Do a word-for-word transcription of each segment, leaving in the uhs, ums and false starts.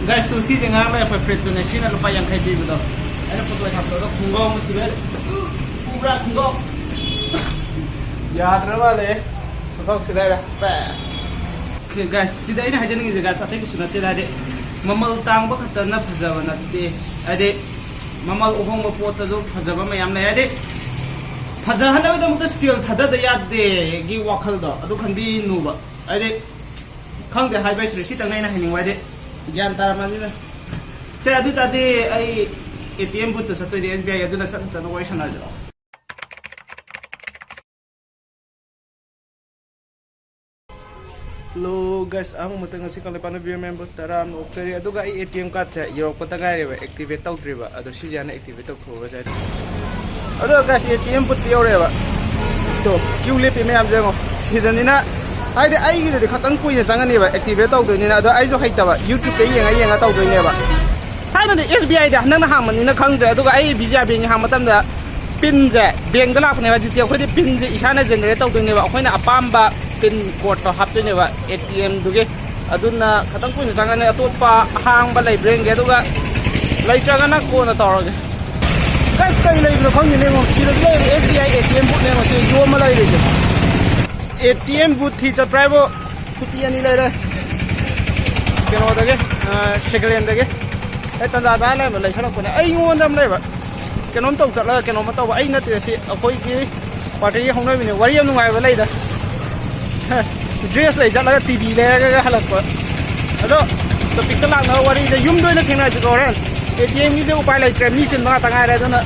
Guys, two ꯁꯤꯁꯦ ꯉꯔꯥꯡ ꯂꯩꯔꯛꯄ ꯐ꯭ꯔꯤꯠꯇꯨꯅꯦ, ꯁꯤꯅ ꯂꯨꯄꯥ ꯌꯥꯡꯈꯩ ꯄꯤꯕꯗꯣ꯫ ꯑꯩꯅ ꯐꯣꯇꯣ ꯊꯥꯞꯄꯗꯣ ꯈꯣꯡꯒ꯭ꯔꯥꯎ ꯑꯃ ꯁꯤꯔꯦ꯫ ꯎꯕ꯭ꯔꯥ ꯈꯣꯡꯒ꯭ꯔꯥꯎ? ꯌꯥꯗ꯭ꯔ ꯃꯥꯜꯂꯦ꯫ ꯈꯣꯡꯒ꯭ꯔꯥꯎ ꯁꯤꯔꯦ꯫ ꯄꯦ꯫ Okay, guys, ꯁꯤꯗ ꯑꯩꯅ ꯍꯥꯏꯖꯅꯤꯡꯉꯤꯁꯦ, guys, ꯑꯇꯩ ꯀꯩꯁꯨ ꯅꯠꯇꯦꯗ, ꯍꯥꯏꯗꯤ ꯃꯃꯜ ꯇꯥꯡꯕ ꯈꯛꯇꯅ ꯐꯖꯕ ꯅꯠꯇꯦ, ꯍꯥꯏꯗꯤ ꯃꯃꯜ ꯑꯍꯣꯡꯕ ꯄꯣꯠꯇꯁꯨ ꯐꯖꯕ ꯃꯌꯥꯝ ꯂꯩ, ꯍꯥꯏꯗꯤ ꯐꯖꯍꯟꯅꯕꯒꯤꯗꯃꯛꯇ ꯁꯦꯜ ꯊꯥꯗꯗ ꯌꯥꯗꯦꯒꯤ ꯋꯥꯈꯜꯗꯣ ꯑꯗꯨ ꯈꯟꯕꯤꯅꯨꯕ, ꯍꯥꯏꯗꯤ ꯈꯪꯗꯦ, ꯍꯥꯏꯕ ꯍꯩꯇ꯭ꯔꯦ, ꯁꯤꯇꯪꯅꯦ ꯑꯩꯅ ꯍꯥꯏꯅꯤꯡꯕ, ꯍꯥꯏꯗꯤ ꯒ꯭ꯌꯥꯟ ꯇꯥꯔꯝꯃꯅꯤꯅ꯫ ꯁꯦ, ꯑꯗꯨ ꯇꯥꯔꯗꯤ ꯑꯩ ꯑꯦ ꯇꯤ ꯑꯦꯝ ꯕꯨꯠꯇ ꯆꯠꯇꯣꯏꯅꯦ, ꯑꯦꯁ ꯕꯤ ꯑꯥꯏ, ꯑꯗꯨꯅ ꯆꯠꯅ ꯆꯠꯅ ꯋꯥꯔꯤ ꯁꯥꯟꯅꯔꯁꯤꯔꯣ? Hello guys, ꯑꯍꯥꯟꯕ ꯃꯇꯝ ꯉꯁꯤ ꯀꯪꯂꯩꯄꯥꯛꯅ ꯚꯤ ꯑꯦꯝ ꯑꯦꯝ ꯕꯨꯠ ꯇꯔꯥ ꯑꯃ ꯑꯣꯛꯆꯔꯤ, ꯑꯗꯨꯒ ꯑꯩ ꯑꯦ ꯇꯤ ꯑꯦꯝ ꯀꯥꯔꯠꯁꯦ ꯌꯧꯔꯛꯄꯗ ꯉꯥꯏꯔꯦꯕ, ꯑꯦꯛꯇꯤꯚꯦꯠ ꯇꯧꯗ꯭ꯔꯤꯕ, ꯑꯗꯣ ꯁꯤꯁꯦ ꯍꯥꯟꯅ ꯑꯦꯛꯇꯤꯚꯦꯠ ꯇꯧꯊꯣꯛꯎꯔꯁꯦ꯫ ꯑꯗꯣ guys, ꯑꯦ ꯇꯤ ꯑꯦꯝ ꯕꯨꯠꯇꯤ ꯌꯧꯔꯛꯑꯦꯕ꯫ ꯑꯗꯣ ꯀ꯭ꯌꯨ ꯂꯦꯞꯄꯤ ꯃꯌꯥꯝꯁꯦ ꯌꯦꯡꯉꯣ꯫ ꯁꯤꯗꯅꯤꯅ, ꯍꯥꯏꯗꯤ ꯑꯩꯒꯤꯗꯨꯗꯤ ꯈꯇꯪ ꯀꯨꯏꯅ ꯆꯪꯉꯅꯤꯕ ꯑꯦꯛꯇꯤꯚꯦꯠ ꯇꯧꯗꯣꯏꯅꯤꯅ, ꯑꯗꯣ ꯑꯩꯁꯨ ꯍꯩꯇꯕ, ꯌꯨꯇ꯭ꯌꯨꯕꯇ ꯌꯦꯡꯉ ꯌꯦꯡꯉ ꯇꯧꯗꯣꯏꯅꯦꯕ꯫ ꯊꯥꯏꯅꯗꯤ ꯑꯦꯁ ꯕꯤ ꯑꯥꯏꯗ ꯍꯟꯗꯛꯅ ꯍꯥꯡꯕꯅꯤꯅ ꯈꯪꯗ꯭ꯔꯦ, ꯑꯗꯨꯒ ꯑꯩ ꯕꯤꯖꯤꯌꯥ ꯕꯦꯡꯒꯤ ꯍꯥꯡꯕ ꯃꯇꯝꯗ ꯄꯤꯟꯁꯦ ꯕꯦꯡꯗ ꯂꯥꯛꯄꯅꯦꯕ, ꯍꯧꯖꯤꯛꯇꯤ ꯑꯩꯈꯣꯏꯗꯤ ꯄꯤꯟꯁꯦ ꯏꯁꯥꯅ ꯖꯦꯅꯦꯔꯦꯠ ꯇꯧꯗꯣꯏꯅꯦꯕ, ꯑꯩꯈꯣꯏꯅ ꯑꯄꯥꯝꯕ ꯄꯤꯟ ꯀꯣꯗꯇꯣ ꯍꯥꯞꯇꯣꯏꯅꯦꯕ ꯑꯦ ꯇꯤ ꯑꯦꯝꯗꯨꯒꯤ꯫ ꯑꯗꯨꯅ ꯈꯇꯪ ꯀꯨꯏꯅ ꯆꯪꯉꯅꯤ, ꯑꯇꯣꯞꯄ ꯑꯍꯥꯡꯕ ꯂꯩꯕ꯭ꯔꯥ ꯌꯦꯡꯒꯦ, ꯑꯗꯨꯒ ꯂꯩꯇ꯭ꯔꯒꯅ ꯀꯣꯟꯅ ꯇꯧꯔꯒꯦ꯫ Guys, ꯀꯩ ꯂꯩꯕꯅꯣ ꯈꯪꯗꯦꯅꯦ, ꯌꯦꯡꯉꯣ, ꯁꯤꯗꯁꯨ ꯂꯩꯔꯦ, S B I A T M ꯕꯨꯠꯅꯦ ꯌꯦꯡꯉꯣ, ꯁꯤ ꯌꯣꯝꯃ ꯂꯩꯔꯤꯁꯦ꯫ ꯑꯦ ꯇꯤ ꯑꯦꯝ ꯕꯨꯠ ꯊꯤ ꯆꯠꯄ꯭ꯔꯥ ꯍꯥꯏꯕꯨ, ꯁꯤꯇꯤ ꯑꯅꯤ ꯂꯩꯔꯦ, ꯀꯩꯅꯣꯗꯒꯤ, ꯁꯦꯀꯦꯟ ꯍꯦꯟꯗꯒꯤ꯫ ꯑꯩ ꯇꯟꯖꯥ ꯆꯥ ꯂꯩꯔꯝꯕ, ꯂꯩꯁꯜꯂꯛꯄꯅꯦ꯫ ꯑꯩꯉꯣꯟꯗ ꯑꯃ ꯂꯩꯕ, ꯀꯩꯅꯣꯝ ꯇꯧ ꯆꯠꯂꯒ ꯀꯩꯅꯣꯝꯃ ꯇꯧꯕ, ꯑꯩ ꯅꯠꯇꯦ ꯁꯤ, ꯑꯩꯈꯣꯏꯒꯤ ꯄꯥꯔꯇꯤꯒꯤ ꯍꯧꯅꯕꯤꯅꯦ꯫ ꯋꯥꯔꯤ ꯌꯥꯝ ꯅꯨꯡꯉꯥꯏꯕ ꯂꯩꯗ, ꯗ꯭ꯔꯦꯁ ꯂꯩ ꯆꯠꯂꯒ ꯇꯤ ꯚꯤ ꯂꯩꯔꯒ ꯍꯜꯂꯛꯄ꯫ ꯑꯗꯣ ꯇꯣꯄꯤꯛꯇ ꯂꯥꯛꯅꯕ ꯋꯥꯔꯤꯗ ꯌꯨꯝꯗ ꯑꯣꯏꯅ ꯊꯦꯡꯅꯔꯁꯤꯀꯣ ꯍꯣꯔꯦꯟ꯫ ꯑꯦ ꯇꯤ ꯑꯦꯝꯒꯤꯗꯤ ꯎꯄꯥꯏ ꯂꯩꯇ꯭ꯔꯦ, ꯃꯤ ꯆꯤꯟꯕ ꯉꯥꯛꯇ ꯉꯥꯏꯔꯦ꯫ ꯑꯗꯨꯅ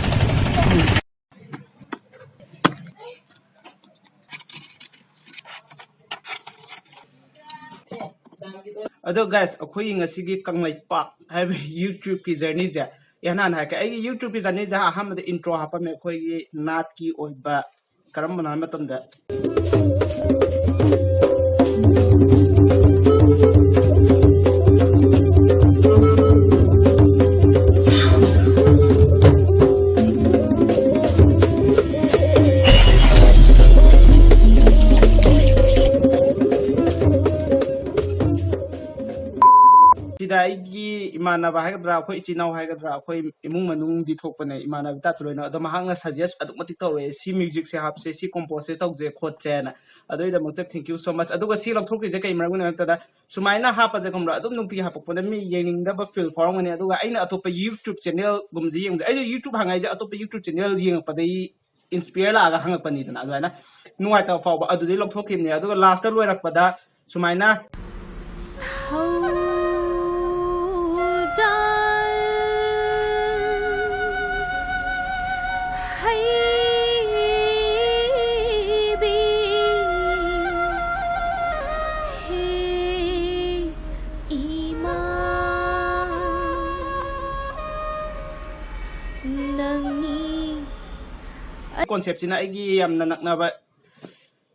ꯑꯗꯣ guys, ꯑꯩꯈꯣꯏꯒꯤ ꯉꯁꯤꯒꯤ ꯀꯪꯂꯩꯄꯥꯛ ꯍꯥꯏꯕ ꯌꯨꯇ꯭ꯌꯨꯕꯀꯤ ꯖꯔꯅꯤꯁꯦ, ꯏꯍꯥꯟ ꯍꯥꯟꯅ ꯍꯥꯏꯔꯛꯀꯦ꯫ ꯑꯩꯒꯤ ꯌꯨꯇ꯭ꯌꯨꯕꯀꯤ ꯖꯔꯅꯤꯁꯦ ꯑꯍꯥꯟꯕꯗ ꯏꯟꯇ꯭ꯔꯣ ꯍꯥꯞꯄꯝꯃꯦ, ꯑꯩꯈꯣꯏꯒꯤ ꯅꯥꯠꯀꯤ ꯑꯣꯏꯕ, ꯀꯔꯝꯕꯅꯣ ꯍꯥꯏꯕ ꯃꯇꯝꯗ, ꯁꯤ ꯑꯩꯒꯤ ꯏꯃꯥꯟꯅꯕ ꯍꯥꯏꯒꯗ꯭ꯔꯥ, ꯑꯩꯈꯣꯏ ꯏꯆꯤꯟ ꯏꯅꯥꯎ ꯍꯥꯏꯒꯗ꯭ꯔꯥ, ꯑꯩꯈꯣꯏ ꯏꯃꯨꯡ ꯃꯅꯨꯡꯗꯤ ꯊꯣꯛꯄꯅꯦ, ꯏꯃꯥꯟꯅꯕ ꯇꯥꯇꯨ ꯂꯣꯏꯅ꯫ ꯑꯗꯣ ꯃꯍꯥꯛꯅ suggest ꯑꯗꯨꯛ ꯃꯇꯤꯛ ꯇꯧꯔꯛꯑꯦ, "ꯁꯤ musicꯁꯦ ꯍꯥꯞꯁꯦ, ꯁꯤ composeꯁꯦ ꯇꯧꯁꯦ ꯈꯣꯠꯁꯦꯅ"꯫ ꯑꯗꯨꯒꯤꯗꯃꯛꯇ thank you so much꯫ ꯑꯗꯨꯒ ꯁꯤ ꯂꯧꯊꯣꯛꯈ꯭ꯔꯤꯁꯦ ꯀꯩ ꯃꯔꯝꯒꯤꯅꯣ ꯍꯥꯏꯕꯗ, ꯁꯨꯃꯥꯏꯅ ꯍꯥꯞꯄꯁꯦ ꯈꯪꯕ꯭ꯔꯥ, ꯑꯗꯨꯝ ꯅꯨꯡꯇꯤꯒꯤ ꯍꯥꯞꯄꯛꯄꯗ ꯃꯤ ꯌꯦꯡꯅꯤꯡꯗꯕ feel ꯐꯥꯎꯔꯝꯒꯅꯤ꯫ ꯑꯗꯨꯒ ꯑꯩꯅ ꯑꯇꯣꯞꯄ YouTube channelꯒꯨꯝꯕꯁꯦ ꯌꯦꯡꯕꯗ, ꯑꯩꯁꯨ YouTube ꯍꯥꯡꯉꯛꯏꯁꯦ ꯑꯇꯣꯞꯄ YouTube channel ꯌꯦꯡꯉꯛꯄꯗꯒꯤ inspire ꯂꯥꯛꯑꯒ ꯍꯪꯉꯛꯄꯅꯤꯗꯅ, ꯑꯗꯨꯃꯥꯏꯅ ꯅꯨꯡꯉꯥꯏꯇꯕ ꯐꯥꯎꯕ ꯑꯗꯨꯗꯩ ꯂꯧꯊꯣꯛꯈꯤꯕꯅꯦ꯫ ꯑꯗꯨꯒ lastꯇ ꯂꯣꯏꯔꯛꯄꯗ ꯁꯨꯃꯥꯏꯅ ꯊꯧꯖꯥꯜ ꯍꯩꯕꯤ ꯍꯦ ꯏꯃꯥ ꯅꯪꯅꯤ꯫ Conceptꯁꯤꯅ ꯑꯩꯒꯤ ꯌꯥꯝꯅ ꯅꯛꯅꯕ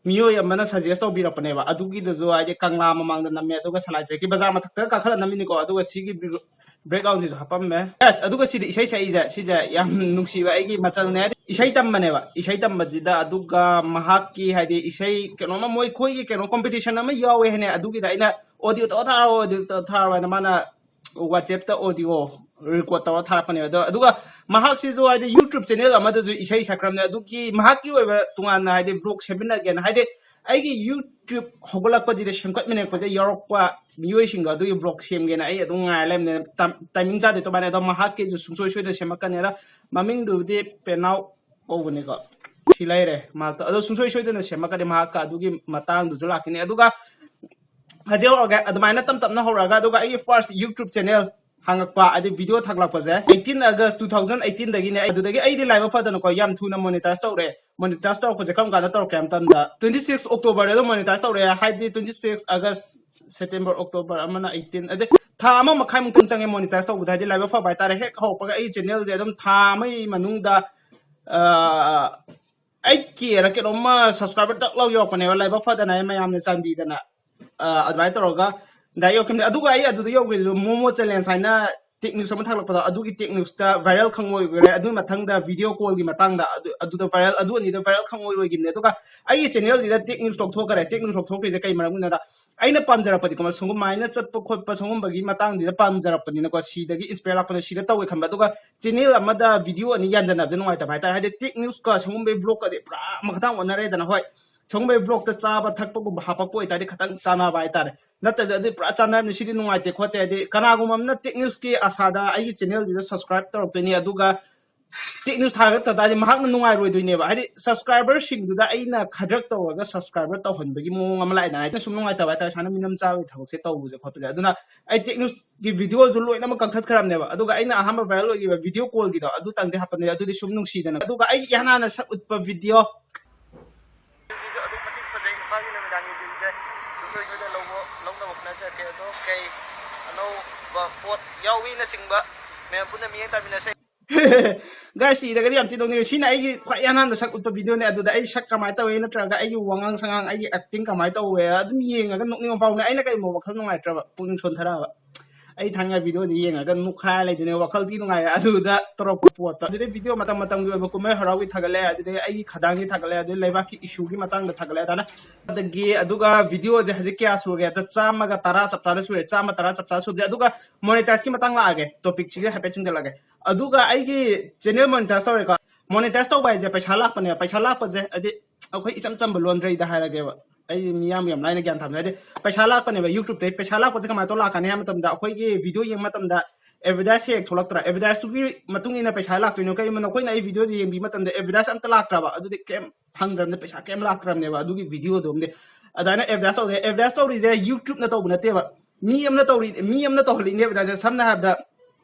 ꯃꯤꯑꯣꯏ ꯑꯃꯅ suggest ꯇꯧꯕꯤꯔꯛꯄꯅꯦꯕ꯫ ꯑꯗꯨꯒꯤꯗꯨꯁꯨ ꯍꯥꯏꯗꯤ ꯀꯪꯂꯥ ꯃꯃꯥꯡꯗ ꯅꯝꯃꯦ, ꯑꯗꯨꯒ ꯁꯂꯥꯏ ꯇ꯭ꯔꯦꯛꯀꯤ ꯕꯖꯥꯔ ꯃꯊꯛꯇ ꯀꯥꯈꯠꯂ ꯅꯝꯃꯤꯅꯤꯀꯣ꯫ ꯑꯗꯨꯒ ꯁꯤꯒꯤ backgroundꯁꯤꯁꯨ ꯍꯥꯞꯄꯝꯃꯦ꯫ Yes, ꯑꯗꯨꯒ ꯁꯤꯗ ꯏꯁꯩ ꯁꯛꯏꯁꯦ, ꯁꯤꯁꯦ ꯌꯥꯝ ꯅꯨꯡꯁꯤꯕ ꯑꯩꯒꯤ ꯃꯆꯜꯅꯦ꯫ ꯍꯥꯏꯗꯤ ꯏꯁꯩ ꯇꯝꯕꯅꯦꯕ, ꯏꯁꯩ ꯇꯝꯕꯁꯤꯗ ꯑꯗꯨꯒ ꯃꯍꯥꯛꯀꯤ ꯍꯥꯏꯗꯤ ꯏꯁꯩ ꯀꯩꯅꯣꯝꯃ ꯃꯣꯏ ꯑꯩꯈꯣꯏꯒꯤ ꯀꯩꯅꯣ competition ꯑꯃ ꯌꯥꯎꯋꯦ ꯍꯥꯏꯅꯦ꯫ ꯑꯗꯨꯒꯤꯗ ꯑꯩꯅ audio ꯇꯧꯔ ꯊꯥꯔꯛꯑꯣ, audio ꯇꯧꯔ ꯊꯥꯔꯛꯑꯣ ꯍꯥꯏꯅ ꯃꯥꯅ WhatsAppꯇ audio record ꯇꯧꯔ ꯊꯥꯔꯛꯄꯅꯦꯕ꯫ ꯑꯗꯣ ꯑꯗꯨꯒ ꯃꯍꯥꯛꯁꯤꯁꯨ ꯍꯥꯏꯗꯤ YouTube channel ꯑꯃꯗꯁꯨ ꯏꯁꯩ ꯁꯛꯈ꯭ꯔꯕꯅꯦ꯫ ꯑꯗꯨꯒꯤ ꯃꯍꯥꯛꯀꯤ ꯑꯣꯏꯕ ꯇꯣꯉꯥꯟꯅ ꯍꯥꯏꯗꯤ vlog ꯁꯦꯝꯃꯤꯟꯅꯒꯦꯅ, ꯍꯥꯏꯗꯤ ꯑꯩꯒꯤ YouTube ꯍꯧꯒꯠꯂꯛꯄꯁꯤꯗ ꯁꯦꯝꯒꯠꯃꯤꯟꯅꯔꯛꯄꯗ ꯌꯥꯎꯔꯛꯄ ꯃꯤꯑꯣꯏꯁꯤꯡꯗꯣ ꯑꯗꯨꯒꯤ vlog ꯁꯦꯝꯒꯦꯅ ꯑꯩ ꯑꯗꯨꯝ ꯉꯥꯏꯔ ꯂꯩꯕꯅꯦ꯫ ꯇꯥꯏꯃꯤꯡ ꯆꯥꯗꯦ ꯑꯗꯨꯃꯥꯏꯅ꯫ ꯑꯗꯣ ꯃꯍꯥꯛꯀꯤꯁꯨ ꯁꯨꯡꯁꯣꯏ ꯁꯣꯏꯗꯅ ꯁꯦꯝꯃꯛꯀꯅꯤ꯫ ꯑꯗꯣ ꯃꯃꯤꯡꯗꯨꯕꯨꯗꯤ ꯄꯦꯅꯥꯎ ꯀꯧꯕꯅꯤꯀꯣ꯫ ꯁꯤ ꯂꯩꯔꯦ ꯃꯍꯥꯛꯇꯣ꯫ ꯑꯗꯣ ꯁꯨꯡꯁꯣꯏ ꯁꯣꯏꯗꯅ ꯁꯦꯝꯃꯛꯀꯅꯤ ꯃꯍꯥꯛꯀ꯫ ꯑꯗꯨꯒꯤ ꯃꯇꯥꯡꯗꯨꯁꯨ ꯂꯥꯛꯈꯤꯅꯤ꯫ ꯑꯗꯨꯒ ꯍꯧꯖꯤꯛ ꯍꯧꯔꯒꯦ꯫ ꯑꯗꯨꯃꯥꯏꯅ ꯇꯞ ꯇꯞꯅ ꯍꯧꯔꯛꯑꯒ, ꯑꯗꯨꯒ ꯑꯩꯒꯤ first YouTube channel ꯍꯥꯡꯉꯛꯄ, ꯍꯥꯏꯗꯤ video ꯊꯥꯒꯠꯂꯛꯄꯁꯦ eighteen August two thousand eighteenꯗꯒꯤꯅꯦ꯫ ꯑꯗꯨꯗꯒꯤ ꯑꯩꯗꯤ ꯂꯥꯏꯕꯛ ꯐꯗꯅꯀꯣ ꯌꯥꯝ ꯊꯨꯅ monetize ꯇꯧꯔꯦ꯫ Monetize ꯇꯧꯔꯛꯄꯁꯦ ꯀꯔꯝ ꯀꯥꯟꯗ ꯇꯧꯔꯛꯀꯦ ꯍꯥꯏꯕ ꯃꯇꯝꯗ twenty six Octoberꯗ ꯑꯗꯨꯝ monetize ꯇꯧꯔꯛꯑꯦ꯫ ꯍꯥꯏꯗꯤ twenty six August, September, October ꯑꯃꯅ eighteen, ꯑꯗꯩ ꯊꯥ ꯑꯃ ꯃꯈꯥꯏꯃꯨꯛꯇꯪ ꯆꯪꯉꯦ monetize ꯇꯧꯕꯗ꯫ ꯍꯥꯏꯗꯤ ꯂꯥꯏꯕꯛ ꯐꯕ ꯍꯥꯏꯇꯥꯔꯦ, ꯍꯦꯛ ꯍꯧꯔꯛꯄꯒ ꯑꯩꯒꯤ channelꯁꯦ ꯑꯗꯨꯝ ꯊꯥ ꯑꯃꯒꯤ ꯃꯅꯨꯡꯗ ꯑ, eight K ꯔ ꯀꯩꯅꯣꯝꯃ subscriber ꯇꯛ ꯂꯥꯎ ꯌꯧꯔꯛꯄꯅꯦꯕ꯫ ꯂꯥꯏꯕꯛ ꯐꯗꯅ ꯑꯩ ꯃꯌꯥꯝꯅ ꯆꯥꯟꯕꯤꯗꯅ, ꯑ, ꯑꯗꯨꯃꯥꯏꯅ ꯇꯧꯔꯒ direct ꯌꯧꯔꯛꯈꯤꯕꯅꯦ꯫ ꯑꯗꯨꯒ ꯑꯩ ꯑꯗꯨꯗ ꯌꯧꯈ꯭ꯔꯤꯗꯨ Momo Challenge ꯍꯥꯏꯅ ꯇꯦꯛ ꯅ꯭ꯌꯨꯁ ꯑꯃ ꯊꯥꯒꯠꯂꯛꯄꯗꯣ, ꯑꯗꯨꯒꯤ ꯇꯦꯛ ꯅ꯭ꯌꯨꯁꯇ ꯚꯥꯏꯔꯦꯜ ꯈꯪ ꯑꯣꯏꯈ꯭ꯔꯦ꯫ ꯑꯗꯨꯒꯤ ꯃꯊꯪꯗ ꯚꯤꯗꯤꯑꯣ ꯀꯣꯜꯒꯤ ꯃꯇꯥꯡꯗ ꯑꯗꯨ, ꯑꯗꯨꯗ ꯚꯥꯏꯔꯦꯜ, ꯑꯗꯨ ꯑꯅꯤꯗ ꯚꯥꯏꯔꯦꯜ ꯈꯪ ꯑꯣꯏ ꯑꯣꯏꯈꯤꯕꯅꯦ꯫ ꯑꯗꯨꯒ ꯑꯩꯒꯤ ꯆꯦꯅꯦꯜꯁꯤꯗ ꯇꯦꯛ ꯅ꯭ꯌꯨꯁ ꯂꯧꯊꯣꯛꯈ꯭ꯔꯦ꯫ ꯇꯦꯛ ꯅ꯭ꯌꯨꯁ ꯂꯧꯊꯣꯛꯈ꯭ꯔꯤꯁꯦ ꯀꯩ ꯃꯔꯝꯒꯤꯅꯣꯗ, ꯑꯩꯅ ꯄꯥꯝꯖꯔꯛꯄꯗꯤꯀꯣ, ꯁꯨꯃꯥꯏꯅ ꯆꯠꯄ ꯈꯣꯠꯄ ꯁꯤꯒꯨꯝꯕꯒꯤ ꯃꯇꯥꯡꯁꯤꯗ ꯄꯥꯝꯖꯔꯛꯄꯅꯤꯅꯀꯣ, ꯁꯤꯗꯒꯤ ꯏꯟꯁꯄꯤꯌꯔ ꯂꯥꯛꯄꯅ ꯁꯤꯗ ꯇꯧꯋꯦ ꯈꯟꯕ꯫ ꯑꯗꯨꯒ ꯆꯦꯅꯦꯜ ꯑꯃꯗ ꯚꯤꯗꯤꯑꯣ ꯑꯅꯤ ꯌꯥꯟꯖꯟꯅꯕꯗ ꯅꯨꯡꯉꯥꯏꯇꯕ ꯍꯥꯏꯇꯥꯔꯦ꯫ ꯍꯥꯏꯗꯤ ꯇꯦꯛ ꯅ꯭ꯌꯨꯁꯀ ꯁꯤꯒꯨꯝꯕꯒꯤ ꯚ꯭ꯂꯣꯒꯀꯗꯤ ꯄꯨꯔꯥ ꯃꯈꯥ ꯊꯥꯡ ꯑꯣꯟꯅꯔꯦꯗꯅ꯫ ꯍꯣꯏ, ꯁꯤꯒꯨꯝꯕꯒꯤ ꯚ꯭ꯂꯣꯒꯇ ꯆꯥꯕ ꯊꯛꯄꯒꯨꯝꯕ ꯍꯥꯞꯄꯛꯄ ꯑꯣꯏꯇꯥꯔꯗꯤ ꯈꯤꯇꯪ ꯆꯥꯟꯅꯕ ꯍꯥꯏꯇꯥꯔꯦ꯫ ꯅꯠꯇ꯭ꯔꯗꯤ ꯑꯗꯨꯗꯤ ꯄꯨꯔꯥ ꯆꯥꯟꯅꯔꯕꯅꯤ, ꯁꯤꯗꯤ ꯅꯨꯡꯉꯥꯏꯇꯦ ꯈꯣꯠꯇꯦ꯫ ꯍꯥꯏꯗꯤ ꯀꯅꯥꯒꯨꯝꯕ ꯑꯃꯅ ꯇꯦꯛ ꯅ꯭ꯌꯨꯁꯀꯤ ꯑꯁꯥꯗ ꯑꯩꯒꯤ ꯆꯦꯅꯦꯜꯁꯤꯗ ꯁꯕꯁꯀ꯭ꯔꯥꯏꯕ ꯇꯧꯔꯛꯇꯣꯏꯅꯤ, ꯑꯗꯨꯒ ꯇꯦꯛ ꯅ꯭ꯌꯨꯁ ꯊꯥꯒꯠꯇ ꯇꯥꯔꯗꯤ ꯃꯍꯥꯛꯅ ꯅꯨꯡꯉꯥꯏꯔꯣꯏꯗꯣꯏꯅꯦꯕ꯫ ꯍꯥꯏꯗꯤ ꯁꯕꯁꯀ꯭ꯔꯥꯏꯕꯔꯁꯤꯡꯗꯨꯗ ꯑꯩꯅ ꯈꯗ꯭ꯔꯛ ꯇꯧꯔꯒ ꯁꯕꯁꯀ꯭ꯔꯥꯏꯕꯔ ꯇꯧꯍꯟꯕꯒꯤ ꯃꯑꯣꯡ ꯑꯃ ꯂꯥꯛꯑꯦꯗꯅ꯫ ꯍꯥꯏꯗꯤ ꯁꯨꯝ ꯅꯨꯡꯉꯥꯏꯇꯕ ꯍꯥꯏꯇꯥꯔꯦ, ꯁꯨꯃꯥꯏꯅ ꯃꯤꯅꯝ ꯆꯥꯕꯒꯤ ꯊꯕꯛꯁꯦ ꯇꯧꯕꯁꯦ ꯈꯣꯠꯄꯁꯦ꯫ ꯑꯗꯨꯅ ꯑꯩ ꯇꯦꯛ ꯅ꯭ꯌꯨꯁꯀꯤ ꯚꯤꯗꯤꯑꯣꯁꯨ ꯂꯣꯏꯅꯃꯛ ꯀꯛꯊꯠꯈ꯭ꯔꯕꯅꯦꯕ꯫ ꯑꯗꯨꯒ ꯑꯩꯅ ꯑꯍꯥꯟꯕ ꯚꯥꯏꯔꯦꯜ ꯑꯣꯏꯈꯤꯕ ꯚꯤꯗꯤꯑꯣ ꯀꯣꯜꯒꯤꯗꯣ ꯑꯗꯨꯇꯪꯗꯤ ꯍꯥꯞꯄꯅꯦ, ꯑꯗꯨꯗꯤ ꯁꯨꯝ ꯅꯨꯡꯁꯤꯗꯅ꯫ ꯑꯗꯨꯒ ꯑꯩ ꯏꯍꯥꯟ ꯍꯥꯟꯅ ꯁꯛ ꯎꯠꯄ ꯚꯤꯗꯤꯑꯣ ꯑꯗꯨꯛꯀꯤ ꯃꯇꯤꯛ ꯐꯖꯩ ꯏꯝꯐꯥꯜꯒꯤ ꯅꯨꯃꯤꯗꯥꯡꯒꯤ ꯚ꯭ꯌꯨꯁꯦ꯫ ꯁꯨꯡꯁꯣꯏ ꯁꯣꯏꯗ ꯂꯧꯕ, ꯂꯧꯅꯕ ꯍꯣꯠꯅꯖꯔꯛꯀꯦ꯫ ꯑꯗꯣ ꯀꯩ ꯑꯅꯧꯕ ꯄꯣꯠ ꯌꯥꯎꯏꯅꯆꯤꯡꯕ ꯃꯌꯥꯝ ꯄꯨꯟꯅ ꯃꯤꯠꯌꯦꯡ ꯇꯥꯃꯤꯟꯅꯁꯦ꯫ ꯒꯥꯏꯁ, ꯁꯤꯗꯒꯗꯤ ꯌꯥꯝ ꯊꯤ ꯅꯣꯛꯅꯤꯡꯉꯦ꯫ ꯁꯤꯅ ꯑꯩꯒꯤ ꯈ꯭ꯋꯥꯏ ꯑꯍꯥꯟꯕ ꯁꯛ ꯎꯠꯄ ꯚꯤꯗꯤꯑꯣꯅꯦ꯫ ꯑꯗꯨꯗ ꯑꯩ ꯁꯛ ꯀꯃꯥꯏꯅ ꯇꯧꯋꯦ ꯅꯠꯇ꯭ꯔꯒ ꯑꯩꯒꯤ ꯋꯥꯉꯥꯡ ꯁꯉꯥꯡ, ꯑꯩꯒꯤ ꯑꯦꯛꯇꯤꯡ ꯀꯃꯥꯏꯅ ꯇꯧꯋꯦ ꯑꯗꯨꯝ ꯌꯦꯡꯉꯒ ꯅꯣꯛꯅꯤꯡꯕ ꯐꯥꯎꯅꯦ꯫ ꯑꯩꯅ ꯀꯩꯒꯨꯝꯕ ꯋꯥꯈꯜ ꯅꯨꯡꯉꯥꯏꯇ꯭ꯔꯕ, ꯄꯨꯛꯅꯤꯡ ꯁꯣꯟꯊꯔꯛꯑꯕ, ꯑꯩ ꯊꯥꯏꯅꯉꯥꯏ ꯚꯤꯗꯤꯑꯣꯁꯦ ꯌꯦꯡꯉꯒ ꯅꯣꯛꯈꯥꯏ ꯂꯩꯗꯣꯏꯅꯦ, ꯋꯥꯈꯜ ꯊꯤ ꯅꯨꯡꯉꯥꯏꯔꯦ ꯑꯗꯨꯗ ꯇꯧꯔꯛꯄ ꯄꯣꯠꯇꯣ꯫ ꯑꯗꯨꯗꯩ ꯚꯤꯗꯤꯑꯣ ꯃꯇꯝ ꯃꯇꯝꯒꯤ ꯑꯣꯏꯕ ꯀꯨꯝꯍꯩ ꯍꯔꯥꯎꯒꯤ ꯊꯥꯒꯠꯂꯦ, ꯑꯗꯨꯗꯩ ꯑꯩꯒꯤ ꯈꯗꯥꯡꯒꯤ ꯊꯥꯒꯠꯂꯦ, ꯑꯗꯨꯗꯩ ꯂꯩꯕꯥꯛꯀꯤ ꯏꯁꯨꯒꯤ ꯃꯇꯥꯡꯗ ꯊꯥꯒꯠꯂꯦ꯫ ꯑꯗꯨꯅ ꯑꯗꯒꯤ, ꯑꯗꯨꯒ ꯚꯤꯗꯤꯑꯣꯁꯦ ꯍꯧꯖꯤꯛ ꯀꯌꯥ ꯁꯨꯔꯒꯦ? ꯑꯗ ꯆꯥꯝꯃꯒ ꯇꯔꯥ ꯆꯞ ꯆꯥꯅ ꯁꯨꯔꯦ, ꯆꯥꯝꯃ ꯇꯔꯥ ꯆꯞ ꯆꯥꯅ ꯁꯨꯔꯦ꯫ ꯑꯗꯨꯒ ꯃꯣꯅꯤꯇꯥꯏꯁꯀꯤ ꯃꯇꯥꯡ ꯂꯥꯛꯑꯒꯦ, ꯇꯣꯄꯤꯛꯁꯤꯒꯤ ꯍꯥꯏꯐꯦꯠ ꯆꯤꯡꯊꯠꯂꯒꯦ꯫ ꯑꯗꯨꯒ ꯑꯩꯒꯤ ꯆꯦꯅꯦꯜ ꯃꯣꯅꯤꯇꯥꯏꯁ ꯇꯧꯔꯦꯀꯣ꯫ ꯃꯣꯅꯤꯇꯥꯏꯁ ꯇꯧꯕ ꯍꯥꯏꯁꯦ ꯄꯩꯁꯥ ꯂꯥꯛꯄꯅꯦꯕ꯫ ꯄꯩꯁꯥ ꯂꯥꯛꯄꯁꯦ ꯍꯥꯏꯗꯤ ꯑꯩꯈꯣꯏ ꯏꯆꯝ ꯆꯝꯕ ꯂꯣꯟꯗ꯭ꯔꯩꯗ ꯍꯥꯏꯔꯒꯦꯕ, ꯑꯩ ꯃꯤꯌꯥꯝ ꯌꯥꯝ ꯂꯥꯏꯅ ꯒ꯭ꯌꯥꯟ ꯇꯥꯕꯅꯦ꯫ ꯍꯥꯏꯗꯤ ꯄꯩꯁꯥ ꯂꯥꯛꯄꯅꯦꯕ, ꯌꯨꯇ꯭ꯌꯨꯕꯇꯩ ꯄꯩꯁꯥ ꯂꯥꯛꯄꯁꯦ ꯀꯃꯥꯏꯅ ꯇꯧꯔ ꯂꯥꯛꯀꯅꯤ ꯍꯥꯏꯕ ꯃꯇꯝꯗ, ꯑꯩꯈꯣꯏꯒꯤ ꯚꯤꯗꯤꯑꯣ ꯌꯦꯡꯕ ꯃꯇꯝꯗ ꯑꯦꯗꯚꯔꯗꯥꯏꯁ ꯍꯦꯛ ꯊꯣꯛꯂꯛꯇ꯭ꯔꯥ? ꯑꯦꯗꯚꯔꯗꯥꯏꯁꯇꯨꯒꯤ ꯃꯇꯨꯡ ꯏꯟꯅ ꯄꯩꯁꯥ ꯂꯥꯛꯇꯣꯏꯅꯣ? ꯀꯩꯒꯨꯝꯕ ꯅꯈꯣꯏꯅ ꯑꯩ ꯚꯤꯗꯤꯑꯣꯁꯦ ꯌꯦꯡꯕꯤꯕ ꯃꯇꯝꯗ ꯑꯦꯗꯚꯔꯗꯥꯏꯁ ꯑꯝꯇ ꯂꯥꯛꯇ꯭ꯔꯕ, ꯑꯗꯨꯗꯤ ꯀꯩꯝ ꯐꯪꯗ꯭ꯔꯕꯅꯦ, ꯄꯩꯁꯥ ꯀꯩꯝ ꯂꯥꯛꯇ꯭ꯔꯕꯅꯦꯕ ꯑꯗꯨꯒꯤ ꯚꯤꯗꯤꯑꯣꯗꯣꯝꯗꯤ꯫ ꯑꯗꯨꯃꯥꯏꯅ ꯑꯦꯗꯚꯔꯗꯥꯏꯁ ꯇꯧꯗꯦ꯫ ꯑꯦꯗꯚꯔꯗꯥꯏꯁ ꯇꯧꯔꯤꯁꯦ ꯌꯨꯇ꯭ꯌꯨꯕꯅ ꯇꯧꯕ ꯅꯠꯇꯦꯕ, ꯃꯤ ꯑꯃꯅ ꯇꯧꯔꯤ, ꯃꯤ ꯑꯃꯅ ꯇꯧꯍꯜꯂꯤꯅꯦ ꯑꯦꯗꯚꯔꯗꯥꯏꯁ꯫ ꯁꯝꯅ ꯍꯥꯏꯔꯕꯗ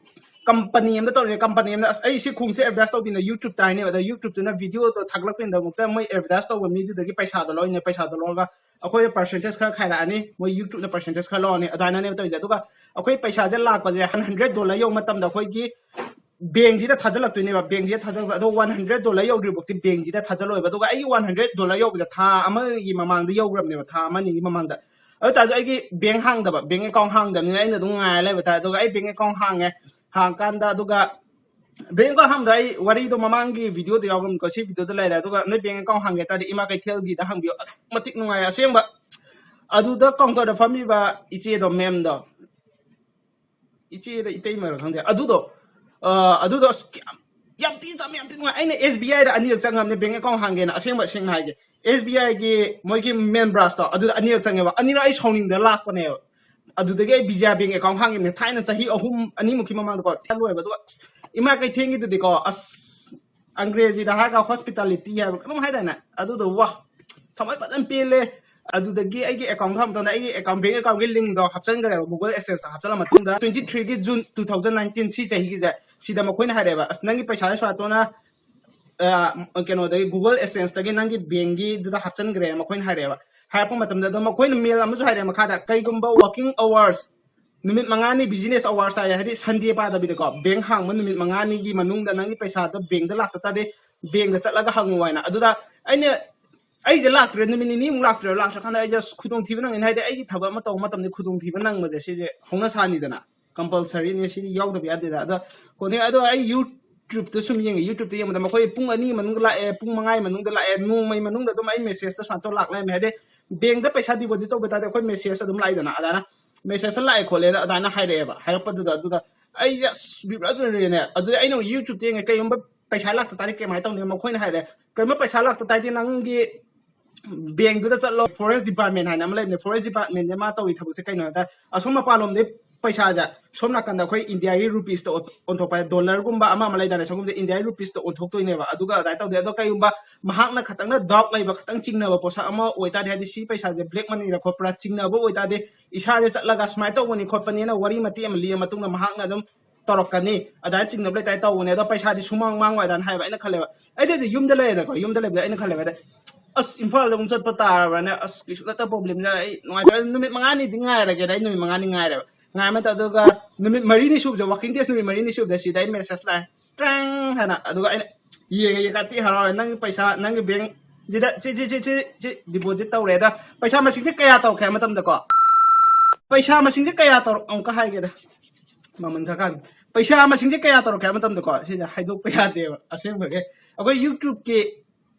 ꯀꯝꯄꯅꯤ ꯑꯃꯗ ꯇꯧꯔꯤꯅꯦ, ꯀꯝꯄꯅꯤ ꯑꯃꯅ "ꯑꯁ, ꯑꯩ ꯁꯤ ꯈꯣꯡꯎꯞꯁꯦ ꯑꯦꯗꯚꯔꯗꯥꯏꯁ ꯇꯧꯕꯤꯅꯣ" ꯌꯨꯇ꯭ꯌꯨꯕꯇ ꯍꯥꯏꯅꯦꯕ꯫ ꯑꯗ ꯌꯨꯇ꯭ꯌꯨꯕꯇꯨꯅ ꯚꯤꯗꯤꯑꯣꯗꯣ ꯊꯥꯒꯠꯂꯛꯄꯒꯤꯗꯃꯛꯇ ꯃꯣꯏ ꯑꯦꯗꯚꯔꯗꯥꯏꯁ ꯇꯧꯕ ꯃꯤꯗꯨꯗꯒꯤ ꯄꯩꯁꯥꯗꯣ ꯂꯧꯔꯤꯅꯦ, ꯄꯩꯁꯥꯗꯣ ꯂꯧꯔꯒ ꯑꯩꯈꯣꯏꯗ ꯄꯔꯁꯦꯟꯇꯦꯖ ꯈꯔ ꯈꯥꯏꯔꯛꯑꯅꯤ, ꯃꯣꯏ ꯌꯨꯇ꯭ꯌꯨꯕꯅ ꯄꯔꯁꯦꯟꯇꯦꯖ ꯈꯔ ꯂꯧꯔꯅꯤ, ꯑꯗꯨꯃꯥꯏꯅꯅꯦꯕ ꯇꯧꯔꯤꯁꯦ꯫ ꯑꯗꯨꯒ ꯑꯩꯈꯣꯏ ꯄꯩꯁꯥꯁꯦ ꯂꯥꯛꯄꯁꯦ ꯍꯟꯗ꯭ꯔꯦꯠ ꯗꯣꯂꯔ ꯌꯧꯕ ꯃꯇꯝꯗ ꯑꯩꯈꯣꯏꯒꯤ ꯕꯦꯡꯁꯤꯗ ꯊꯥꯖꯤꯜꯂꯛꯇꯣꯏꯅꯦꯕ, ꯕꯦꯡꯁꯤꯗ ꯊꯥꯖꯤꯜꯂꯛꯄ꯫ ꯑꯗꯣ ꯋꯥꯟ ꯍꯟꯗ꯭ꯔꯦꯠ ꯗꯣꯂꯔ ꯌꯧꯗ꯭ꯔꯤꯐꯥꯎꯗꯤ ꯕꯦꯡꯁꯤꯗ ꯊꯥꯖꯤꯜꯂꯣꯏꯕ꯫ ꯑꯗꯨꯒ ꯑꯩꯒꯤ ꯋꯥꯟ ꯍꯟꯗ꯭ꯔꯦꯠ ꯗꯣꯂꯔ ꯌꯧꯕꯁꯦ ꯊꯥ ꯑꯃꯒꯤ ꯃꯃꯥꯡꯗ ꯌꯧꯈ꯭ꯔꯕꯅꯦꯕ, ꯊꯥ ꯑꯃ ꯑꯅꯤꯒꯤ ꯃꯃꯥꯡꯗ꯫ ꯑꯗꯨ ꯇꯥꯔꯁꯨ ꯑꯩꯒꯤ ꯕꯦꯡ ꯍꯥꯡꯗꯕ, ꯕꯦꯡ ꯑꯦꯀꯥꯎꯟ ꯍꯥꯡꯗꯕꯅꯤꯅ ꯑꯩꯅ ꯑꯗꯨꯝ ꯉꯥꯏꯔ ꯂꯩꯕ ꯇꯥꯏ꯫ ꯑꯗꯨꯒ ꯑꯩ ꯕꯦꯡ ꯑꯦꯀꯥꯎꯟ ꯍꯥꯡꯉꯦ, ꯍꯥꯡꯀꯥꯟꯗ ꯑꯗꯨꯒ ꯕꯦꯡ ꯑꯦꯀꯥꯎꯟ ꯍꯥꯡꯕꯗ ꯑꯩ ꯋꯥꯔꯤꯗꯣ ꯃꯃꯥꯡꯒꯤ ꯚꯤꯗꯤꯑꯣꯗ ꯌꯥꯎꯔꯝꯅꯤꯀꯣ, ꯁꯤ ꯚꯤꯗꯤꯑꯣꯗ ꯂꯩꯔꯦ꯫ ꯑꯗꯨꯒ ꯅꯣꯏ ꯕꯦꯡ ꯑꯦꯀꯥꯎꯟ ꯍꯥꯡꯒꯦ ꯇꯥꯔꯗꯤ ꯏꯃꯥ ꯀꯩꯊꯦꯜꯒꯤꯗ ꯍꯥꯡꯕꯤꯌꯨ, ꯑꯗꯨꯛꯀꯤ ꯃꯇꯤꯛ ꯅꯨꯡꯉꯥꯏ ꯑꯁꯦꯡꯕ꯫ ꯑꯗꯨꯗ ꯀꯥꯎꯟꯇꯔꯗ ꯐꯝꯃꯤꯕ ꯏꯆꯦꯗꯣ, ꯃꯦꯝꯗꯣ, ꯏꯆꯦꯔ ꯏꯇꯩꯃꯔ ꯈꯪꯗꯦ, ꯑꯗꯨꯗꯣ ꯑ, ꯑꯗꯨꯗꯣ ꯑꯁ ꯌꯥꯝ, ꯌꯥꯝ ꯊꯤ ꯆꯝꯃꯦ, ꯌꯥꯝ ꯊꯤ ꯅꯨꯡꯉꯥꯏ꯫ ꯑꯩꯅ ꯑꯦꯁ ꯕꯤ ꯑꯥꯏꯗ ꯑꯅꯤꯔꯛ ꯆꯪꯉꯝꯅꯦ ꯕꯦꯡ ꯑꯦꯀꯥꯎꯟ ꯍꯥꯡꯒꯦꯅ꯫ ꯑꯁꯦꯡꯕ ꯁꯦꯡꯅ ꯍꯥꯏꯒꯦ, ꯑꯦꯁ ꯕꯤ ꯑꯥꯏꯒꯤ ꯃꯣꯏꯒꯤ ꯃꯦꯟ ꯕ꯭ꯔꯥꯟꯁꯇꯣ ꯑꯗꯨꯗ ꯑꯅꯤꯔꯛ ꯆꯪꯉꯦꯕ꯫ ꯑꯅꯤꯔꯛ ꯑꯩ ꯁꯥꯎꯅꯤꯡꯗ ꯂꯥꯛꯄꯅꯦꯕ꯫ ꯑꯗꯨꯗꯒꯤ ꯑꯩ ꯕꯤꯖꯌꯥ ꯕꯦꯡ ꯑꯦꯀꯥꯎꯟ ꯍꯥꯡꯉꯤꯕꯅꯦ, ꯊꯥꯏꯅ ꯆꯍꯤ ꯑꯍꯨꯝ, ꯑꯅꯤꯃꯨꯛꯀꯤ ꯃꯃꯥꯡꯗꯀꯣ, ꯊꯥꯏꯅ ꯂꯣꯏꯕ꯫ ꯑꯗꯨꯒ ꯑꯁ, ꯏꯃꯥ ꯀꯩꯊꯦꯜꯒꯤꯗꯨꯗꯤꯀꯣ, ꯑꯁ, ꯑꯪꯒ꯭ꯔꯦꯖꯤꯗ ꯍꯥꯏꯔꯒ ꯍꯣꯁꯄꯤꯇꯥꯂꯤꯇꯤ ꯍꯥꯏꯕ ꯀꯩꯅꯣꯝ ꯍꯥꯏꯗꯥꯏꯅꯦ, ꯑꯗꯨꯗꯣ ꯋꯥ, ꯊꯃꯣꯏ ꯐꯖꯅ ꯄꯦꯜꯂꯦ꯫ ꯑꯗꯨꯗꯒꯤ ꯑꯩꯒꯤ ꯑꯦꯀꯥꯎꯟ ꯊꯝꯕ ꯃꯇꯝꯗ ꯑꯩꯒꯤ ꯑꯦꯀꯥꯎꯟ, ꯕꯦꯡ ꯑꯦꯀꯥꯎꯟꯒꯤ ꯂꯤꯡꯗꯣ ꯍꯥꯞꯆꯤꯟꯈ꯭ꯔꯦꯕ Google AdSenseꯇ ꯍꯥꯞꯆꯤꯜꯂ ꯃꯇꯨꯡꯗ, twenty three ꯒꯤ June two thousand nineteen, ꯁꯤ ꯆꯍꯤꯒꯤꯁꯦ, ꯁꯤꯗ ꯃꯈꯣꯏꯅ ꯍꯥꯏꯔꯛꯑꯦꯕ, "ꯑꯁ, ꯅꯪꯒꯤ ꯄꯩꯁꯥ ꯁ꯭ꯋꯥꯇꯣꯅ, ꯑ, ꯀꯩꯅꯣꯗꯒꯤ Google AdSenseꯇꯒꯤ ꯅꯪꯒꯤ ꯕꯦꯡꯒꯤꯗꯨꯗ ꯍꯥꯞꯆꯤꯟꯈ꯭ꯔꯦ" ꯃꯈꯣꯏꯅ ꯍꯥꯏꯔꯛꯑꯦꯕ꯫ ꯍꯥꯏꯔꯛꯄ ꯃꯇꯝꯗ ꯑꯗꯣ ꯃꯈꯣꯏꯅ ꯃꯦꯜ ꯑꯃꯁꯨ ꯍꯥꯏꯔꯛꯑꯦ ꯃꯈꯥꯗ, "ꯀꯩꯒꯨꯝꯕ working hours, ꯅꯨꯃꯤꯠ ꯃꯉꯥꯅꯤ business hours ꯍꯥꯏ, ꯍꯥꯏꯗꯤ Sunday ꯄꯥꯗꯕꯤꯗꯀꯣ, ꯕꯦꯡ ꯍꯥꯡꯕ ꯅꯨꯃꯤꯠ ꯃꯉꯥꯅꯤꯒꯤ ꯃꯅꯨꯡꯗ ꯅꯪꯒꯤ ꯄꯩꯁꯥꯗꯣ ꯕꯦꯡꯗ ꯂꯥꯛꯇ ꯇꯥꯔꯗꯤ ꯕꯦꯡꯗ ꯆꯠꯂꯒ ꯍꯪꯉꯨ" ꯍꯥꯏꯅ꯫ ꯑꯗꯨꯗ ꯑꯩꯅ, ꯑꯩꯁꯦ ꯂꯥꯛꯇ꯭ꯔꯦ, ꯅꯨꯃꯤꯠ ꯅꯤꯅꯤꯃꯨꯛ ꯂꯥꯛꯇ꯭ꯔꯦ꯫ ꯂꯥꯛꯇ꯭ꯔꯀꯥꯟꯗ ꯑꯩꯁꯦ ꯑꯁ ꯈꯨꯗꯣꯡꯊꯤꯕ ꯅꯪꯉꯤꯅꯦ, ꯍꯥꯏꯗꯤ ꯑꯩꯒꯤ ꯊꯕꯛ ꯑꯃ ꯇꯧꯕ ꯃꯇꯝꯗ ꯈꯨꯗꯣꯡꯊꯤꯕ ꯅꯪꯕꯁꯦ ꯁꯤꯁꯦ ꯍꯧꯅ ꯁꯥꯅꯤꯗꯅ, ꯀꯝꯄꯜꯁꯔꯤꯅꯦ, ꯁꯤꯗꯤ ꯌꯥꯎꯗꯕ ꯌꯥꯗꯦꯗ꯫ ꯑꯗꯣ ꯀꯣꯟꯊꯤ-, ꯑꯗꯣ ꯑꯩ YouTubeꯇ ꯁꯨꯝ ꯌꯦꯡꯉꯦ, YouTubeꯇ ꯌꯦꯡꯕꯗ ꯃꯈꯣꯏ ꯄꯨꯡ ꯑꯅꯤꯒꯤ ꯃꯅꯨꯡꯗ ꯂꯥꯛꯑꯦ, ꯄꯨꯡ ꯃꯉꯥꯒꯤ ꯃꯅꯨꯡꯗ ꯂꯥꯛꯑꯦ, ꯅꯣꯡꯃꯒꯤ ꯃꯅꯨꯡꯗ ꯑꯗꯨꯝ ꯑꯩ messageꯇ ꯁꯨꯃꯥꯏꯅ ꯇꯧꯔ ꯂꯥꯛ ꯂꯩꯔꯝꯃꯦ꯫ ꯍꯥꯏꯗꯤ ꯕꯦꯡꯗ ꯄꯩꯁꯥ deposit ꯇꯧꯕ ꯇꯥꯔꯗꯤ ꯑꯩꯈꯣꯏ message ꯑꯗꯨꯝ ꯂꯥꯛꯏꯗꯅ, ꯑꯗꯨꯃꯥꯏꯅ message ꯂꯥꯛꯑꯦ ꯈꯣꯠꯂꯦꯅ ꯑꯗꯨꯃꯥꯏꯅ ꯍꯥꯏꯔꯛꯑꯦꯕ꯫ ꯍꯥꯏꯔꯛꯄꯗꯨꯗ ꯑꯗꯨꯗ ꯑꯩꯁꯦ ꯑꯁ ꯕꯤꯕ꯭ꯔꯥ ꯆꯨꯔꯦꯅꯦ꯫ ꯑꯗꯨꯗꯤ ꯑꯩꯅ ꯑꯃꯨꯛ YouTubeꯇ ꯌꯦꯡꯉꯦ, ꯀꯩꯒꯨꯝꯕ ꯄꯩꯁꯥ ꯂꯥꯛꯇ ꯇꯥꯔꯗꯤ ꯀꯃꯥꯏꯅ ꯇꯧꯅꯤ? ꯃꯈꯣꯏꯅ ꯍꯥꯏꯔꯦ, ꯀꯩꯒꯨꯝꯕ ꯄꯩꯁꯥ ꯂꯥꯛꯇ ꯇꯥꯔꯗꯤ ꯅꯪꯒꯤ ꯕꯦꯡꯗꯨꯗ ꯆꯠꯂꯣ, forest department ꯍꯥꯏꯅ ꯑꯃ ꯂꯩꯕꯅꯦ꯫ Forest departmentꯁꯦ ꯃꯥ ꯇꯧꯔꯤ ꯊꯕꯛꯁꯦ ꯀꯩꯅꯣ ꯍꯥꯏ ꯇꯥꯔꯗꯤ, ꯑꯁꯣꯝ ꯃꯄꯥꯟꯂꯣꯝꯗꯩ ꯄꯩꯁꯥꯁꯦ ꯁꯣꯝ ꯅꯥꯀꯟꯗ ꯑꯩꯈꯣꯏ ꯏꯟꯗꯤꯌꯥꯒꯤ ꯔꯨꯄꯤꯁꯇ ꯑꯣꯟꯊꯣꯛꯄ ꯍꯥꯏ, ꯗꯣꯂꯔꯒꯨꯝꯕ ꯑꯃ ꯑꯃ ꯂꯩꯗꯥꯏꯅꯦ, ꯁꯣꯝꯗ ꯏꯟꯗꯤꯌꯥꯒꯤ ꯔꯨꯄꯤꯁꯇ ꯑꯣꯟꯊꯣꯛꯇꯣꯏꯅꯦꯕ꯫ ꯑꯗꯨꯒ ꯑꯗꯨꯃꯥꯏꯅ ꯇꯧꯗꯦ꯫ ꯑꯗꯣ ꯀꯩꯒꯨꯝꯕ ꯃꯍꯥꯛꯅ ꯈꯇꯪꯅ doubt ꯂꯩꯕ, ꯈꯇꯪ ꯆꯤꯡꯅꯕ ꯄꯣꯠꯁꯛ ꯑꯃ ꯑꯣꯏꯇꯥꯔꯗꯤ, ꯍꯥꯏꯗꯤ ꯁꯤ ꯄꯩꯁꯥꯁꯦ black moneyꯔ ꯈꯣꯠꯄ꯭ꯔꯥ ꯆꯤꯡꯅꯕ ꯑꯣꯏꯇꯥꯔꯗꯤ, ꯏꯁꯥꯁꯦ ꯆꯠꯂꯒ ꯁꯨꯃꯥꯏꯅ ꯇꯧꯕꯅꯤ ꯈꯣꯠꯄꯅꯤꯅ ꯋꯥꯔꯤ ꯃꯇꯦꯛ ꯑꯃ ꯂꯤꯔ ꯃꯇꯨꯡꯗ ꯃꯍꯥꯛꯅ ꯑꯗꯨꯝ ꯇꯧꯔꯛꯀꯅꯤ, ꯑꯗꯨꯃꯥꯏꯅ ꯆꯤꯡꯅꯕ ꯂꯩꯇꯥꯏ ꯇꯧꯕꯅꯦ꯫ ꯑꯗꯣ ꯄꯩꯁꯥꯗꯤ ꯁꯨꯃꯥꯡ ꯃꯥꯡꯉꯣꯏ ꯑꯗꯨꯃꯥꯏꯅ ꯍꯥꯏꯕ꯫ ꯑꯩꯅ ꯈꯜꯂꯦꯕ, ꯑꯩꯗꯤ ꯑꯗꯨ ꯌꯨꯝꯗ ꯂꯩꯔꯦꯗꯀꯣ, ꯌꯨꯝꯗ ꯂꯩꯕꯗ ꯑꯩꯅ ꯈꯜꯂꯦꯕ, ꯑꯗ ꯑꯁ, ꯏꯝꯐꯥꯜꯗ ꯑꯃꯨꯛ ꯆꯠꯄ ꯇꯥꯔꯕ꯭ꯔꯅꯦ, ꯑꯁ, ꯀꯩꯁꯨ ꯅꯠꯇ problemꯅꯤꯗ, ꯑꯩ ꯅꯨꯡꯉꯥꯏꯇ꯭ꯔꯦ, ꯅꯨꯃꯤꯠ ꯃꯉꯥꯅꯤꯗꯤ ꯉꯥꯏꯔꯒꯦꯅ ꯑꯩ ꯅꯨꯃꯤꯠ ꯃꯉꯥꯅꯤ ꯉꯥꯏꯔꯦꯕ꯫ ꯉꯥꯏ ꯃꯇꯝ, ꯑꯗꯨꯒ ꯅꯨꯃꯤꯠ ꯃꯔꯤꯅꯤ ꯁꯨꯕꯁꯦ, working days ꯅꯨꯃꯤꯠ ꯃꯔꯤꯅꯤ ꯁꯨꯕꯗ ꯁꯤꯗ ꯑꯩ message ꯂꯥꯛꯑꯦ, ꯇ꯭ꯔꯦꯡ ꯍꯥꯏꯅ꯫ ꯑꯗꯨꯒ ꯑꯩꯅ ꯌꯦꯡꯉꯦ, ꯀꯥꯇꯤ ꯍꯔꯥꯎꯔꯦ, "ꯅꯪꯒꯤ ꯄꯩꯁꯥ, ꯅꯪꯒꯤ ꯕꯦꯡ ꯁꯤꯗ ꯁꯤ ꯁꯤ ꯁꯤ ꯁꯤ ꯁꯤ ꯗꯤꯄꯣꯖꯤꯠ ꯇꯧꯔꯦ꯫ ꯑꯗ ꯄꯩꯁꯥ ꯃꯁꯤꯡꯁꯦ ꯀꯌꯥ ꯇꯧꯔꯛꯀꯦ ꯍꯥꯏꯕ ꯃꯇꯝꯗꯀꯣ, ꯄꯩꯁꯥ ꯃꯁꯤꯡꯁꯦ ꯀꯌꯥ ꯇꯧꯔꯛ ꯑꯃꯨꯛꯀ ꯍꯥꯏꯒꯦꯗ, ꯃꯃꯜ ꯈꯔ ꯀꯥꯟ ꯄꯩꯁꯥ ꯃꯁꯤꯡꯁꯦ ꯀꯌꯥ ꯇꯧꯔꯛꯀꯦ ꯍꯥꯏꯕ ꯃꯇꯝꯗꯀꯣ, ꯁꯤꯁꯦ ꯍꯥꯏꯗꯣꯛꯄ ꯌꯥꯗꯦꯕ꯫ ꯑꯁꯦꯡꯕꯒꯤ ꯑꯩꯈꯣꯏ YouTube ꯀꯤ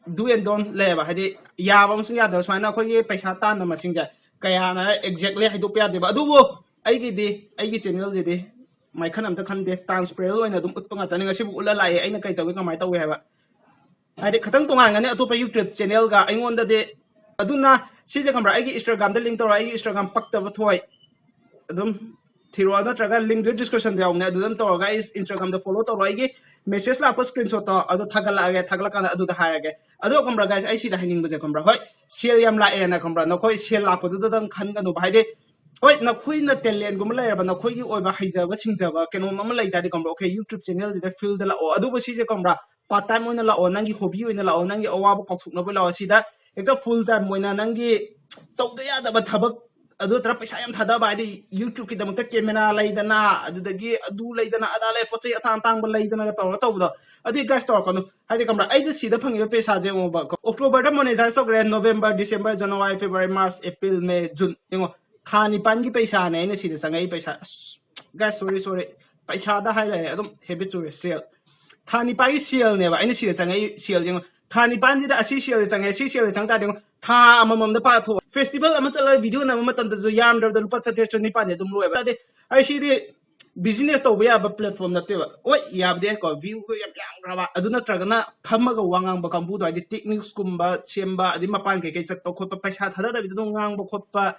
do and don't ꯂꯩꯌꯦꯕ, ꯍꯥꯏꯗꯤ ꯌꯥꯕ ꯑꯃꯁꯨ ꯌꯥꯗꯕ, ꯁꯨꯃꯥꯏꯅ ꯑꯩꯈꯣꯏꯒꯤ ꯄꯩꯁꯥ ꯇꯥꯟꯕ ꯃꯁꯤꯡꯁꯦ ꯀꯌꯥꯅ exactly ꯍꯥꯏꯗꯣꯛꯄ ꯌꯥꯗꯦꯕ꯫ ꯑꯗꯨꯕꯨ ꯑꯩꯒꯤꯗꯤ, ꯑꯩꯒꯤ ꯆꯦꯅꯦꯜꯁꯤꯗꯤ ꯃꯥꯏꯈꯟ ꯑꯝꯇ ꯈꯟꯗꯦ, transparent ꯑꯣꯏꯅ ꯑꯗꯨꯝ ꯎꯠꯄ ꯉꯥꯛꯇꯅꯤ꯫ ꯉꯁꯤꯕꯨ ꯎꯠꯂ ꯂꯥꯛꯑꯦ ꯑꯩꯅ ꯀꯩ ꯇꯧꯏ, ꯀꯃꯥꯏꯅ ꯇꯧꯏ ꯍꯥꯏꯕ꯫ ꯍꯥꯏꯗꯤ ꯈꯤꯇꯪ ꯇꯣꯉꯥꯟꯒꯅꯤ ꯑꯇꯣꯞꯄ YouTube ꯆꯦꯅꯦꯜꯒ ꯑꯩꯉꯣꯟꯗꯗꯤ꯫ ꯑꯗꯨꯅ ꯁꯤꯁꯦ ꯈꯪꯕ꯭ꯔꯥ, ꯑꯩꯒꯤ Instagram ꯗ link ꯇꯧꯔ, ꯑꯩꯒꯤ Instagram ꯄꯛꯇꯕ ꯊꯣꯛꯑꯣꯏ ꯑꯗꯨꯝ ꯊꯤꯔꯛꯑꯣ, ꯅꯠꯇ꯭ꯔꯒ link ꯗꯨ description ꯗ ꯌꯥꯎꯕꯅꯦ, ꯑꯗꯨ ꯑꯗꯨꯝ ꯇꯧꯔꯒ ꯑꯩ Instagram ꯗ follow ꯇꯧꯔꯣ꯫ ꯑꯩꯒꯤ message ꯂꯥꯛꯄ screenshot ꯇꯣ ꯑꯗꯨ ꯊꯥꯒꯠꯂꯛꯑꯒꯦ, ꯊꯥꯒꯠꯂꯀꯥꯟꯗ ꯑꯗꯨꯗ ꯍꯥꯏꯔꯒꯦ꯫ ꯑꯗꯣ ꯈꯪꯕ꯭ꯔꯥ guys, ꯑꯩ ꯁꯤꯗ ꯍꯥꯏꯅꯤꯡꯕꯁꯦ ꯈꯪꯕ꯭ꯔꯥ, ꯍꯣꯏ ꯁꯦꯜ ꯌꯥꯝ ꯂꯥꯛꯑꯦꯅ ꯈꯪꯕ꯭ꯔꯥ, ꯅꯈꯣꯏ ꯁꯦꯜ ꯂꯥꯛꯄꯗꯨꯗꯗꯪ ꯈꯟꯒꯅꯨꯕ꯫ ꯍꯥꯏꯗꯤ ꯍꯣꯏ ꯅꯈꯣꯏꯅ talent ꯒꯨꯝꯕ ꯂꯩꯔꯕ, ꯅꯈꯣꯏꯒꯤ ꯑꯣꯏꯕ ꯍꯩꯖꯕ ꯁꯤꯡꯖꯕ ꯀꯩꯅꯣꯝ ꯑꯃ ꯂꯩ ꯇꯥꯔꯗꯤ ꯈꯪꯕ꯭ꯔꯥ, okay YouTube ꯆꯦꯅꯦꯜꯁꯤꯗ field ꯗ ꯂꯥꯛꯑꯣ꯫ ꯑꯗꯨꯕꯨ ꯁꯤꯁꯦ ꯈꯪꯕ꯭ꯔꯥ, part time ꯑꯣꯏꯅ ꯂꯥꯛꯑꯣ, ꯅꯪꯒꯤ hobby ꯑꯣꯏꯅ ꯂꯥꯛꯑꯣ, ꯅꯪꯒꯤ ꯑꯋꯥꯕ ꯀꯥꯎꯊꯣꯛꯅꯕ ꯂꯥꯛꯑꯣ꯫ ꯁꯤꯗ ꯍꯦꯛꯇ full time ꯑꯣꯏꯅ ꯅꯪꯒꯤ ꯇꯧꯗ ꯌꯥꯗꯕ ꯊꯕꯛ, ꯑꯗꯨ ꯅꯠꯇ꯭ꯔ ꯄꯩꯁꯥ ꯌꯥꯝ ꯊꯥꯗꯕ, ꯍꯥꯏꯗꯤ YouTube ꯀꯤꯗꯃꯛꯇ camera ꯂꯩꯗꯅ, ꯑꯗꯨꯗꯒꯤ ꯑꯗꯨ ꯂꯩꯗꯅ, ꯑꯗꯥ ꯂꯩ, ꯄꯣꯠ ꯆꯩ ꯑꯇꯥꯡ ꯑꯇꯥꯡꯕ ꯂꯩꯗꯅꯒ ꯇꯧꯔꯒ ꯇꯧꯕꯗꯣ꯫ ꯑꯗꯨꯗꯤ guys ꯇꯧꯔꯛꯀꯅꯨ꯫ ꯍꯥꯏꯗꯤ ꯈꯪꯕ꯭ꯔꯥ, ꯑꯩꯗ ꯁꯤꯗ ꯐꯪꯉꯤꯕ ꯄꯩꯁꯥꯁꯦ ꯌꯦꯡꯉꯣꯕ, October ꯗ monetize ꯇꯧꯈ꯭ꯔꯦ, November, December, January, February, March, April, May, June, ꯌꯦꯡꯉꯣ, ꯊꯥ ꯅꯤꯄꯥꯟꯒꯤ ꯄꯩꯁꯥꯅꯦ ꯑꯩꯅ ꯁꯤꯗ ꯆꯪꯉꯛꯏ ꯄꯩꯁꯥ꯫ ꯑꯁ, guys, sorry, sorry, ꯄꯩꯁꯥꯗ ꯍꯥꯏ ꯂꯩꯔꯦ, ꯑꯗꯨꯝ habit ꯆꯨꯔꯦ꯫ ꯁꯦꯜ, ꯊꯥ ꯅꯤꯄꯥꯟꯒꯤ ꯁꯦꯜꯅꯦꯕ ꯑꯩꯅ ꯁꯤꯗ ꯆꯪꯉꯛꯏ ꯁꯦꯜ꯫ ꯌꯦꯡꯉꯣ, ꯊꯥ ꯅꯤꯄꯥꯟꯁꯤꯗ ꯑꯁꯤ ꯁꯦꯜꯁꯦ ꯆꯪꯉꯦ, ꯁꯤ ꯁꯦꯜꯁꯦ ꯆꯪ ꯇꯥꯔꯗꯤ ꯌꯦꯡꯉꯣ, ꯊꯥ ꯑꯃꯃꯝꯗ ꯄꯥꯊꯣꯛꯑꯣ꯫ Festival ꯑꯃ ꯆꯠꯂꯒ video ꯅꯝꯕ ꯃꯇꯝꯗꯁꯨ ꯌꯥꯝꯗ꯭ꯔꯕꯗ ꯂꯨꯄꯥ ꯆꯥꯇ꯭ꯔꯦꯠ ꯆꯅꯤꯄꯥꯟꯗꯤ ꯑꯗꯨꯝ ꯂꯣꯏꯕ꯫ ꯑꯗꯩ ꯑꯩ ꯁꯤꯗꯤ business ꯇꯧꯕ ꯌꯥꯕ platform ꯅꯠꯇꯦꯕ꯫ ꯍꯣꯏ, ꯌꯥꯕꯗꯤ ꯌꯥꯏꯀꯣ, view ꯗꯣ ꯌꯥꯝ ꯌꯥꯝꯈ꯭ꯔꯕ, ꯑꯗꯨ ꯅꯠꯇ꯭ꯔꯒꯅ ꯐꯝꯃꯒ ꯋꯥ ꯉꯥꯡꯕ ꯀꯥꯡꯕꯨꯗꯣ, ꯍꯥꯏꯗꯤ techniques ꯀꯨꯝꯕ ꯁꯦꯝꯕ, ꯑꯗꯩ ꯃꯄꯥꯟ ꯀꯩꯀꯩ ꯆꯠꯄ ꯈꯣꯠꯄ, ꯄꯩꯁꯥ ꯊꯥꯗꯗꯕꯤꯗ ꯑꯗꯨꯝ ꯉꯥꯡꯕ ꯈꯣꯠꯄ,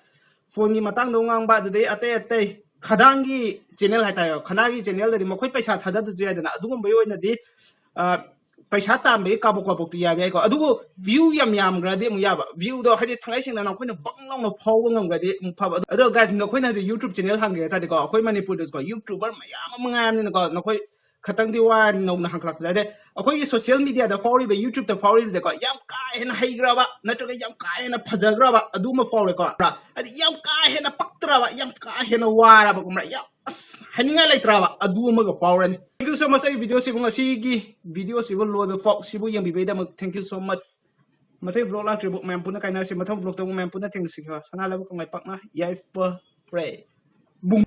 phone ꯒꯤ ꯃꯇꯥꯡꯗ ꯉꯥꯡꯕ, ꯑꯗꯨꯗꯩ ꯑꯇꯩ ꯑꯇꯩ ꯈꯗꯥꯡꯒꯤ channel ꯍꯥꯏꯇꯥꯔꯦ, ꯈꯗꯥꯡꯒꯤ channel ꯗꯗꯤ ꯃꯈꯣꯏ ꯄꯩꯁꯥ ꯊꯥꯗꯗ꯭ꯔꯁꯨ ꯌꯥꯏꯗꯅ, ꯑꯗꯨꯒꯨꯝꯕꯒꯤ ꯑꯣꯏꯅꯗꯤ, ꯑ, ꯄꯩꯁꯥ ꯇꯥꯟꯕꯒꯤ ꯀꯥꯕꯣꯛ ꯀꯥꯕꯣꯛꯇꯤ ꯌꯥꯕ ꯌꯥꯏꯀꯣ꯫ ꯑꯗꯨꯕꯨ view ꯌꯥꯝ ꯌꯥꯝꯈ꯭ꯔꯗꯤ ꯑꯃꯨꯛ ꯌꯥꯕ, view ꯗꯣ ꯍꯥꯏꯗꯤ ꯊꯥꯡꯒꯩ ꯁꯦꯡꯅ ꯅꯈꯣꯏꯅ ꯕꯪ ꯂꯥꯎꯅ ꯐꯥꯎꯕ ꯉꯝꯈ꯭ꯔꯗꯤ ꯑꯃꯨꯛ ꯐꯕ꯫ ꯑꯗꯣ guys, ꯅꯈꯣꯏꯅ ꯍꯧꯖꯤꯛ YouTube channel ꯍꯥꯡꯒꯦ ꯍꯥꯏ ꯇꯥꯔꯗꯤꯀꯣ, ꯑꯩꯈꯣꯏ ꯃꯅꯤꯄꯨꯔꯗꯁꯨꯀꯣ YouTuber ꯃꯌꯥꯝ ꯑꯃ ꯉꯥꯏꯔꯕꯅꯤꯅꯀꯣ, ꯅꯈꯣꯏ ꯈꯇꯪꯗꯤ ꯋꯥꯔꯅꯤ ꯅꯧꯅ ꯍꯥꯡꯒꯠꯂꯛꯄꯗ꯫ ꯑꯗꯩ ꯑꯩꯈꯣꯏꯒꯤ social media ꯗ ꯐꯥꯎꯔꯤꯕ, YouTube ꯇ ꯐꯥꯎꯔꯤꯕꯁꯦꯀꯣ, ꯌꯥꯝ ꯀꯥ ꯍꯦꯟꯅ ꯍꯩꯈ꯭ꯔꯕ ꯅꯠꯇ꯭ꯔꯒ ꯌꯥꯝ ꯀꯥ ꯍꯦꯟꯅ ꯐꯖꯈ꯭ꯔꯕ ꯑꯗꯨ ꯑꯃ ꯐꯥꯎꯔꯦꯀꯣ, ꯍꯥꯏꯗꯤ ꯌꯥꯝ ꯀꯥ ꯍꯦꯟꯅ ꯄꯛꯇ꯭ꯔꯕ, ꯌꯥꯝ ꯀꯥ ꯍꯦꯟꯅ ꯋꯥꯔꯕ, ꯈꯪꯕ꯭ꯔꯥ, ꯌꯥꯝ ꯑꯁ ꯍꯥꯏꯅꯤꯡꯉꯥꯏ ꯂꯩꯇ꯭ꯔꯕ ꯑꯗꯨ ꯑꯃꯒ ꯐꯥꯎꯔꯅꯤ꯫ Thank you so much꯫ ꯑꯩ video ꯁꯤꯕꯨ, ꯉꯁꯤꯒꯤ video ꯁꯤꯕꯨ ꯂꯣꯏꯕ ꯐꯥꯎ ꯁꯤꯕꯨ ꯌꯦꯡꯕꯤꯕꯩꯗꯃꯛ thank you so much꯫ ꯃꯊꯪ vlog ꯂꯥꯛꯇ꯭ꯔꯤꯕꯨ ꯃꯌꯥꯝ ꯄꯨꯟꯅ ꯀꯥꯏꯅꯔꯁꯤ꯫ ꯃꯊꯪ vlogꯇ ꯑꯃꯨꯛ ꯃꯌꯥꯝ ꯄꯨꯟꯅ ꯊꯦꯡꯅꯁꯤꯀꯣ꯫ ꯁꯅꯥ ꯂꯩꯕꯥꯛ ꯀꯪꯂꯩꯄꯥꯛꯅ ꯌꯥꯏꯐ ꯄ꯭ꯔꯦ꯫ ꯕꯨꯡ꯫